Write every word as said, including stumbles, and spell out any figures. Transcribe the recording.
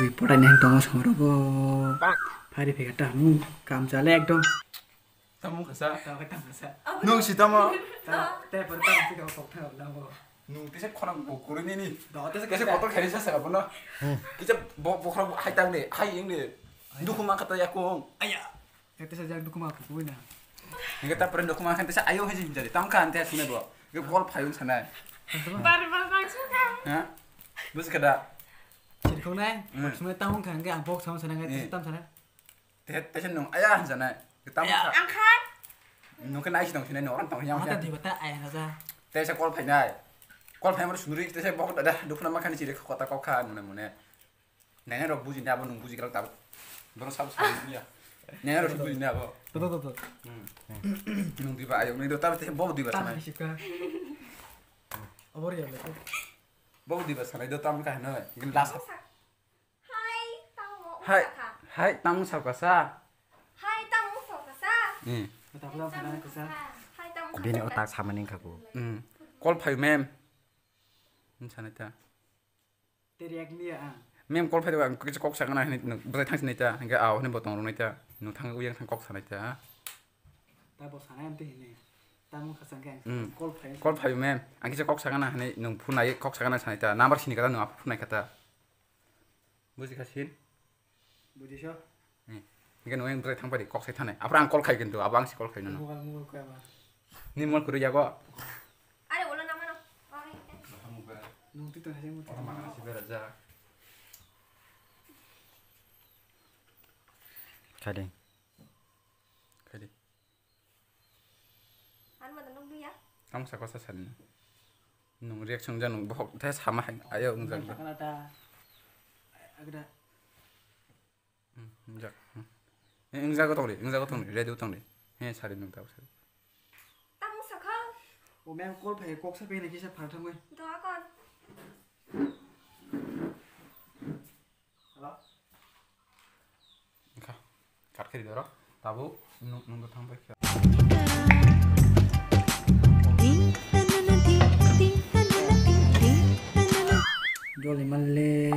Bui porai nang tongo songro bo. Phari phika ta, hmm, kam chale ekdom. Tamo kasa. Tamo kasa. Nung si tamo. Ta, te por ta si ka kok ta na bo. Nung tese khorang bo kuri nini. Do, tese tese kasa. Kotor kheri sa sa bono. Kisa bo, bokhorok hai tang de, hai ing de. Dukhu ma kata ya kong. Aya. Tese jak dukhu ma kukui na. Nge ta pren dukhu ma khan tese ayo hai jin jari. Tam khan te sune bo. Nge bol phayung sanai. Bar bar bang suka. Ha? Bus kada. Chirkhongnai. Hmm. Sumai tamo khan ge ang bok sam sanai ngai tam sanai. Te, te se nung aya hanjana. Tamo kha. Ang kha. Nung khe nai si tong sinai nung orang tong yang. Mata diba ta aya na ja. Te se call phainai. Call phaimar sunuri te se bok da dukuna ma khani chiri kota kok kha nune mune. Nene rok buji na bo nung buji kala tab. Bono sab sab ya. Nene rok buji na bo. To to to to. Hmm. Nung diba ayok nung do tab te bok diba sanai. Tam sika. Abor ya le. Bok diba sanai do tam kha no. Gin last. Hai, tamo hai, sakha. Hai, tamo sakha sa? Hai, tamo sakha sa? Hmm. Hai, tamo sakha sa? Hai, tamo sakha sa? Bini otak samani khaku. Hmm. Call phai mem. Hin sanai ta. Teriak liya ang. Mem call phai ang kisa kok sakna hini bwtai thang sinai ta. Hingke aw hini botong rwnai ta. Nung thang uyang thang kok sanai ta. Ta bo sanai amte hini. Tamo khasang khe ang. Hmm. Call phai. Call phai mem. Ang kisa kok sakna hini nung phunai kok sakna sanai ta. Number sini kata nung aphunai kata. Buji kha sin? Buji so? Hmm. Hingke nung yang bwtai thang pari kok sai thanai. Aphra ang call khai kintu, abo ang si call khai nono. Mobile, mobile kaya ba? Ni mol kuru yago? Are, ulo nama no. Ore. Nung tu tong hai mo. Oro mana si bera ja. Khai de. Khai de. Ano mata nukliya. Tamo saka sa sani. Nung reaction ja nung bohok the sama hai ayo wng jak. Sakala ta. Agda. Hmm, wng jak. Hmm. Eh, wng jak tong ri, wng jak tong ri, ready tong ri. He sari nung tabo sari. Tamo sakha. O mem call phai kok sa pene kisa phar thangwi. Do akon. Hello? Wngkha. Kat khe ri doro. Tabuk nung, nung do thang bai khe. Joli malle.